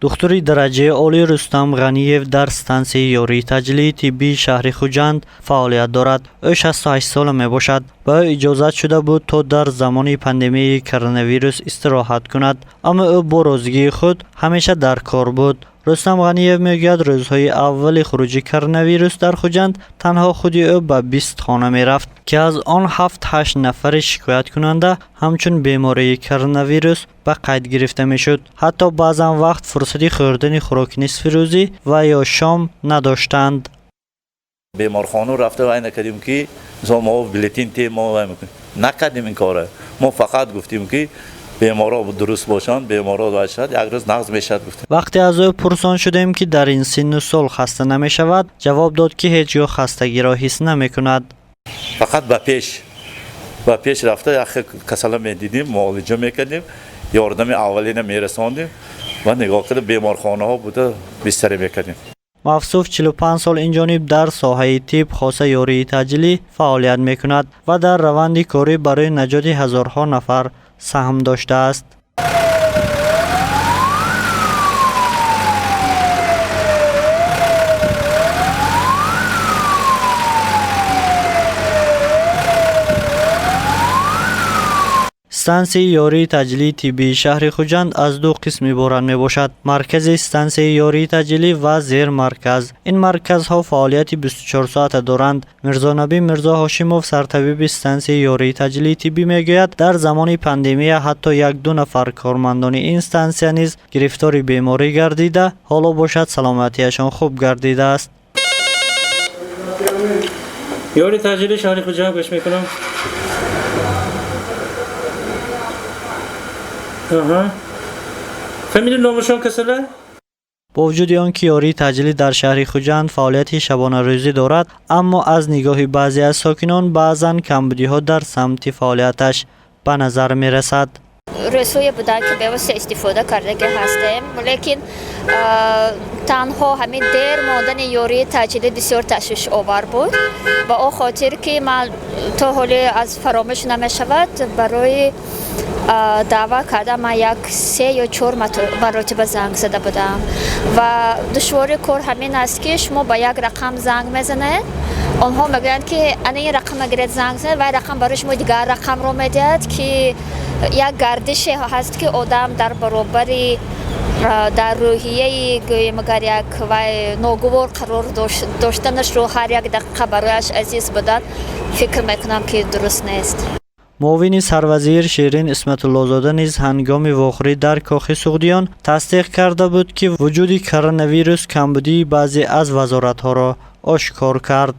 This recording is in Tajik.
Духтури дараҷаи олӣ Рустам Ғаниев дар стансияи ёрии таъҷилии тиббии шаҳри Хуҷанд фаъолият дорад. Ӯ 68 сола мебошад. Ба ӯ иҷозат шуда буд, то дар замони пандемияи коронавирус истироҳат кунад, аммо ӯ бо розигии худ ҳамеша дар кор буд. Рустам Ғаниев мегӯяд, рӯзҳои аввали хуруҷи коронавирус дар Хуҷанд танҳо худи ӯ ба 20 хона мерафт, ки аз он 7-8 нафари шикояткунанда ҳамчун бемории коронавирус ба қайд гирифта мешуд. Ҳатто баъзан вақт фурсати хӯрдани хӯроки нисфирӯзӣ ва ё шом надоштанд. Беморхона рафта вай накардем, ки мисол мо бюллетен те мо вай мекунем, накардем ин кора. Мо фақат гуфтем, ки беморҳо дуруст бошанд, беморҳо вай шавад, як рӯз нағз мешавад, гуфтем. Вақте аз ӯ пурсон шудем, ки дар ин синну сол хаста намешавад, ҷавоб дод, ки ҳеҷ гоҳ хастагиро ҳис намекунад. Фақат ба пеш рафта, як касала медидим, муолиҷа мекардем, ёрдами аввалина мерасондем ва нигоҳ карда беморхонаҳо буда бистарӣ мекардем. Мавсуф 45 сол инҷониб дар соҳаи тиб, хоса ёрии таъҷилӣ, фаъолият мекунад ва дар раванди корӣ барои наҷоти ҳазорҳо нафар саҳм доштааст. Стансияи ёрии таъҷилии тиббии шаҳри Хуҷанд аз ду қисм иборат мебошад: маркази стансияи ёрии таъҷилӣ ва зермарказ. Ин марказҳо фаъолияти 24 соата доранд. Мирзонабӣ Мирзо Ҳошимов, сартабиби стансияи ёрии таъҷилии тиббӣ, мегӯяд, дар замони пандемия ҳатто як-ду нафар кормандони ин стансия низ гирифтори беморӣ гардида, ҳоло бошад саломатиашон хуб гардидааст. Ёрии таъҷилии шаҳри Хуҷанд, гӯш мекунам. Фамилия, номашон касала? Бо вуҷуди он ки ёрии таъҷилӣ дар шаҳри Хуҷанд фаъолияти шабонарӯзӣ дорад, аммо аз нигоҳи баъзе аз сокинон баъзан камбудиҳо дар самти фаъолияташ ба назар мерасад. Рӯзҳое буданд, ки бевосита истифода кардагӣ ҳастем, лекин танҳо ҳамин дер мондани ёрии таъҷилӣ бисёр ташвишовар буд, ба он хотир ки ман то ҳоле аз фаромӯш намешавад, барои даъва карда ман як се ё чор маротиба занг зада будам. Ва душвории кор ҳамин аст, ки шумо ба як рақам занг мезанед, онҳо мегӯянд, ки ана ин рақама гиред, занг занед, ва рақам барои шумо дигар рақамро медиҳад, ки як гардише ҳаст, ки одам дар баробари дар рӯҳияи, гӯем агар, як вай ногувор қарор доштанашро ҳар як дақиқа барояш азиз будан, фикр мекунам, ки дуруст нест. Муовини сарвазир Ширин Исматуллозода низ ҳангоми вохӯрӣ дар Кохи Суғдиён тасдиқ карда буд, ки вуҷуди коронавирус камбудии баъзе аз вазоратҳоро ошкор кард.